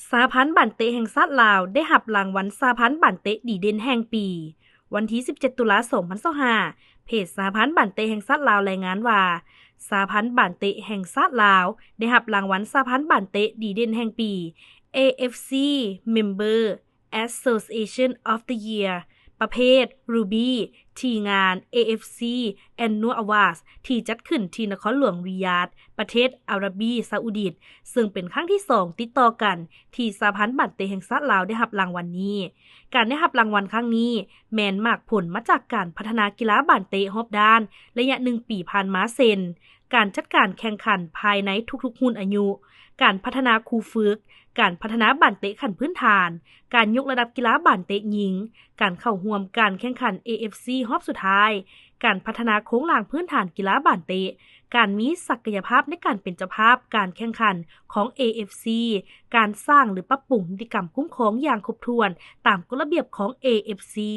ສະຫະພັນບານເຕະແຫ່ງຊາດລາວ ໄດ້ຮັບລາງວັນສະຫະພັນບານເຕະດີເດັ່ນແຫ່ງປີ. ວັນທີສິບເຈັດ ຕຸລາ ສອງພັນຊາວຫ້າ ເພຈສະຫະພັນບານເຕະແຫ່ງຊາດລາວລາຍງານວ່າ ສະຫະພັນບານເຕະແຫ່ງຊາດລາວ ໄດ້ຮັບລາງວັນສະຫະພັນບານເຕະດີເດັ່ນແຫ່ງປີ ເອເອັຟຊີ Member Association of the Year ປະເພດ Ruby ທີ່ງານ ເອເອັຟຊີ Annual Awards ທີ່ຈັດຂຶ້ນທີ່ນະຄອນຫຼວງ Riyadh ປະເທດອາຣັບບີຊາອຸດິດ ເຊິ່ງເປັນຄັ້ງທີສອງຕິດຕໍ່ກັນ ທີ່ສະຫະພັນບານເຕະແຫ່ງຊາດລາວໄດ້ຮັບລາງວັນນີ້. ການໄດ້ຮັບລາງວັນຄັ້ງນີ້ ແມ່ນໝາກຜົນມາຈາກການພັດທະນາກິລາບານເຕະຮອບດ້ານໄລຍະໜຶ່ງປີຜ່ານມາ ເຊັ່ນ ການຈັດການແຂ່ງຂັນພາຍໃນທຸກໆຮຸ່ນອາຍຸ, ການພັດທະນາຄູຝຶກ, ການພັດທະນາບານເຕະຂັ້ນພື້ນຖານ, ການຍົກລະດັບກິລາບານເຕະຍິງ, ການເຂົ້າຮ່ວມການແຂ່ງຂັນ ເອເອັຟຊີ ຮອບສຸດທ້າຍ, ການພັດທະນາໂຄງລ່າງພື້ນຖານກິລາບານເຕະ, ການມີສັກກະຍະພາບໃນການເປັນເຈົ້າພາບການແຂ່ງຂັນຂອງ ເອເອັຟຊີ, ການສ້າງ ຫຼື ປັບປຸງນິຕິກຳຄຸ້ມຄອງຢ່າງຄົບຖ້ວນຕາມກົດລະບຽບຂອງ ເອເອັຟຊີ.